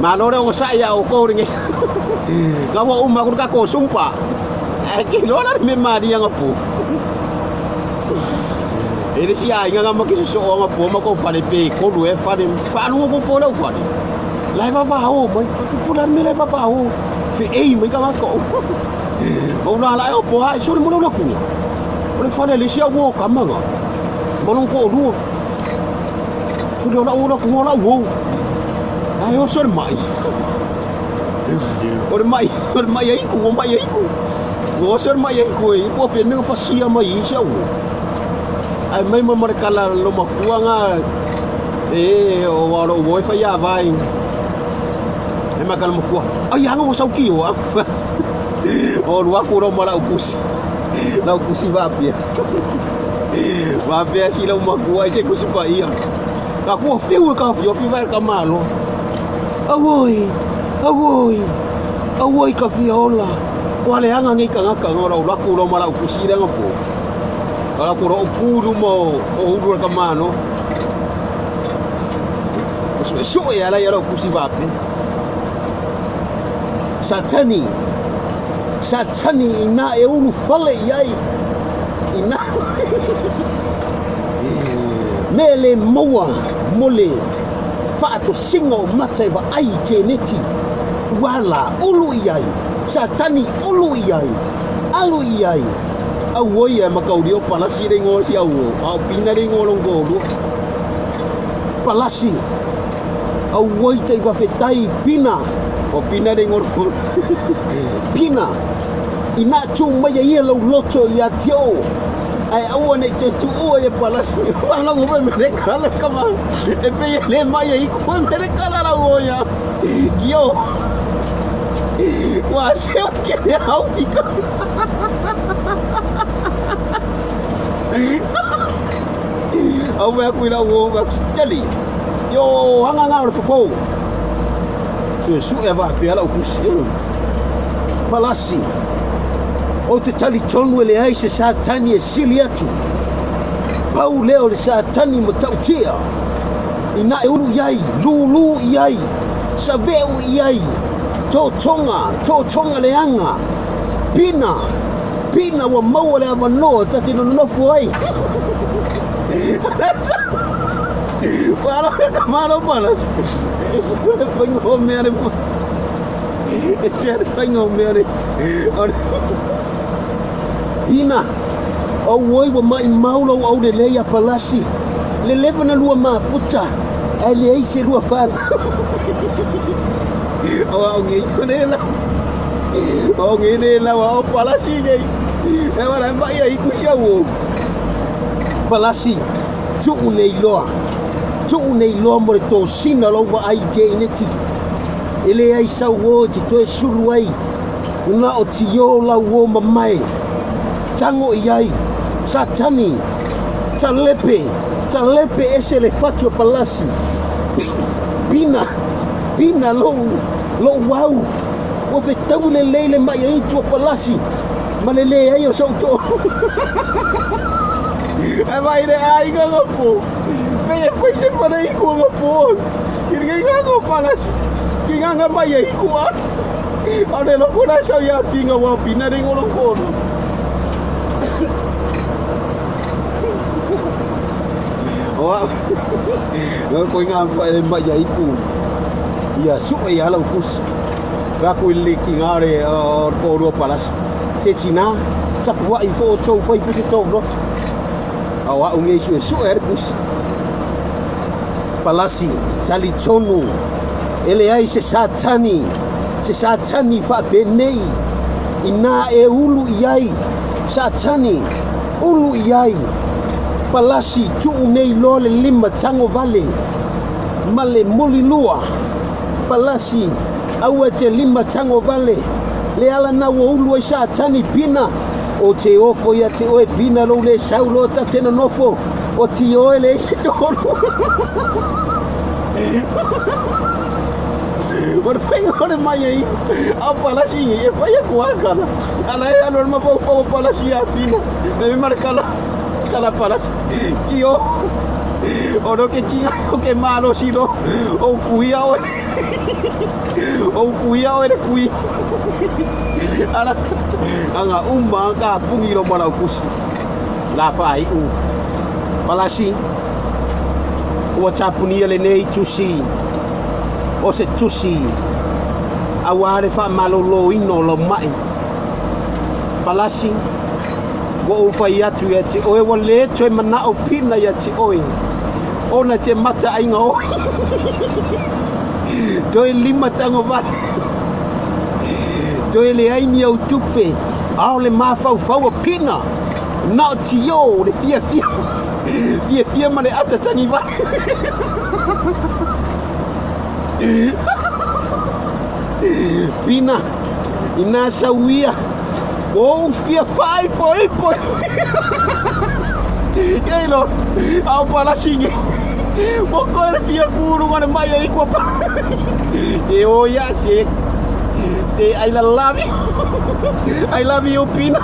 Malo le onosai iā oukou lenei. Ga ua uma aku le tatou sumpa. Ae te iloa la le mea malie anapo. E le isi aiga na ma te sosoo anapo ma tou fale pe tolu ea fale. Faalogo tou po lau fale. La e vavao mai. Po le a le mea la e vavao. Feei mai tagata o. Ou la la e opo ai sole mo le ula kuga. O le fale le isi au o kama na. Ma lona toalua. Sole o lau ula kuga o lau uo. Ai oso le mai. O le mai, o le mai aiku, o mai aiku. Ua oso le mai aiku e po fe mea fasia mai i se au. Ai mai mo le kala lo makua nga e o wa lo uo e fai a vai. E ma kala makua. Ai anga ua sauki o. O lua ku lo mala upusi. Lau kusi vapia. Vapia si lau makua i se kusi pa ia. Ka kua whiu e ka whiu, whiu vai ka malo. Auoi, auoi, auoi ka fia ola. Kua le anga ngei kangaka ngā lau laku lau malau kusi le anga po. Ka laku lau pulu mo o ulu ka mano. Sue sue ala ia lau kusi vape. Satani, Satani ina e ulu fale i ai. Ina me le maua mo le faatosiga o mata e vaai i teneti ua la ulu i ai Satani ulu i ai alu i ai auoi e makauli o palasi le igoa si auo a o pina le igoa lona toalua palasi auoi tai fafetai pina o pina le igoa pina ina tu mai ai ia lou loto ia te o ae aua ne i toe tuua ia palasi ala ua mele kala kama e pei e le mai ai koe mele kala la ua ia kio ua se o ke le au fika au mea kui la ua teli yo hanga ngā o le fofo sue sue va pea lau kusi palasi Ou te talitonu e leai se Satani e sili atu. Pau lea o le Satani matautia. Ina e ulu i ai, lūlū i ai, saveu i ai, totoga, totoga leaga, pina, pina ua maua le avanoa ta te nonofo ai. Ua alo ka malo malas. E se whainga o mea le E te le whainga o mea le. Pina, auoi ua mai mau lou au lelei a palasi. Le leva na lua mafuta, ae leai se lua fanau. O au ngei ko le la. O ngei le la o palasi nei. E wala mai ai ku sia wo. Palasi, tuu nei loa. Tuu nei loa mo le tosina lou vaai i te ineti. E leai sau o e te toe sulu ai. Na o tio lau o mamae. Tango i ai. Satani. Talepe. Talepe ese le fatu o palasi. Pina. Pina lou, lou au. Ua fetaui lelei le mai aitu o palasi. Ma le leai o sou to. E vai le aiga nga po. Pei e fai se fale i ku nga po. Ki ngai nga ngo palasi. Ki nga nga mai ai ku a. A le loko la sau ia pinga wa pina le ngolo kono. Oa. Nga ko nga pa e mai ai ku. Ia su e ala kus. Ka ku le ki nga re o ko ro palasi. Se tina tapu ai fo tou fai fu se tou loto. Au au ngei su e su e kus. Palasi, talitonu, e leai se Satani, se Satani faapenei, inā e ulu i ai, Satani, ulu i ai, Palasi, tuu nei loa le lima tago vale, ma le molilua, Palasi, aua te lima tago vale, le ala na ua ulu ai Satani, Pina, o te ofo ia te oe, Pina, lou le sau loa ta te nonofo, O tio e leai se tolu. O le faiga o le mai ai a palasi ngi e fai aku akala. Ala e alo ma pau pau palasi a pina. Me me markala. Tala palasi. Io. O no ke kinga o ke malosi lo. O kuia oe. O kuia oe le kui. Ala anga uma ka pungi lo mala kusi. La fa i u. Palasi. Ua tapunia lenei tusi. O se tusi. Auā le faamalōlōina o lau mai. Palasi, ua ou fai atu ia te oe, ua lē toe manao pina ia te oe, ona te mataaiga oe. Toe lima tago vale. Toe leai ni au tupe, a o le mafaufau o pina, na o tiō le fiafia, fiafia ma le ata tagi vale. Pina, inā sau ia, ua ou fia faaipoipo. Ia ilo, a o palasi nge. Ua koe le fia kulu le mai ai kua pa. E o ia, se, se, I love you. I love you, Pina.